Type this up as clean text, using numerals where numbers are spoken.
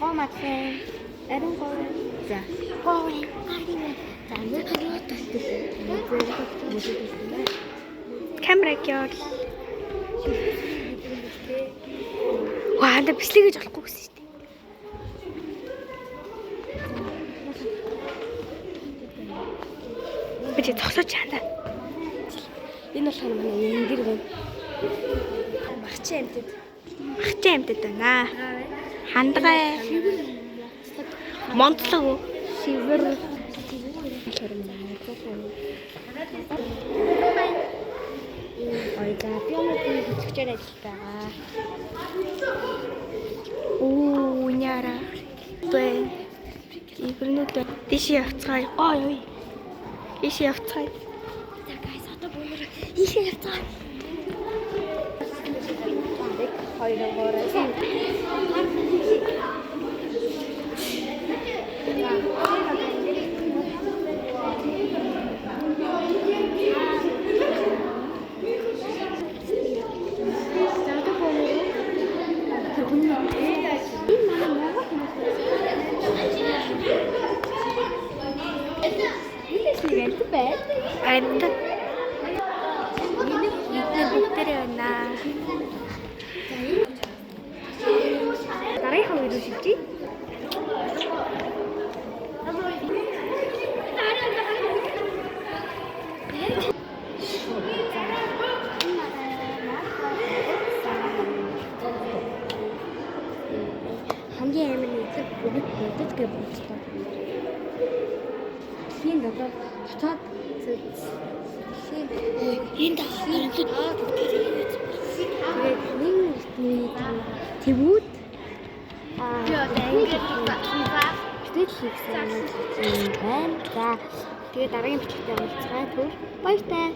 Гоо мадлен. Ариун гоо. За. Гоо. Ариун. За, юу тасдаг. Камера гёр. Ваа, анда бичлэг хийж болохгүй гэсэн шүү дээ. Би чи зогсооч ханда. Энэ болохоор манай энгэр байна. Марчин амьтад. Махчин амьтад байна. Хандгай. Монцлог уу? Шивэр. Тэгэхээр манай зуун. Ой за, би өнөөдөр хөтлөгчөөр ажиллаж байгаа. Оо, няра. Бэ. Ибрнүүд тийш явцгаая. Гоо юу. Тийш явцгаая. За guys, одоо бүгд ийшээ явцгаа. 1 2 3. За одоо бүгд тэр хүн энэ манай Монгол хүмүүс. Нилээс нэг амт байна. Амьтад. Бид бүгдээрээ байна. Дараагийнхаа үе рүү шилжиж. Хамгийн амар нэгдэг бүгд бодож гэ боддог. Дэлхийн дотоод дотоод дэлхийн Энэ даа. Тэгээд нэг эртний тэвүүд аа Би одоо ингээд бүтээл хийсэн юм байна. За тэгээд дараагийн бичлэгтээ уулзгаа. Түр баяртай.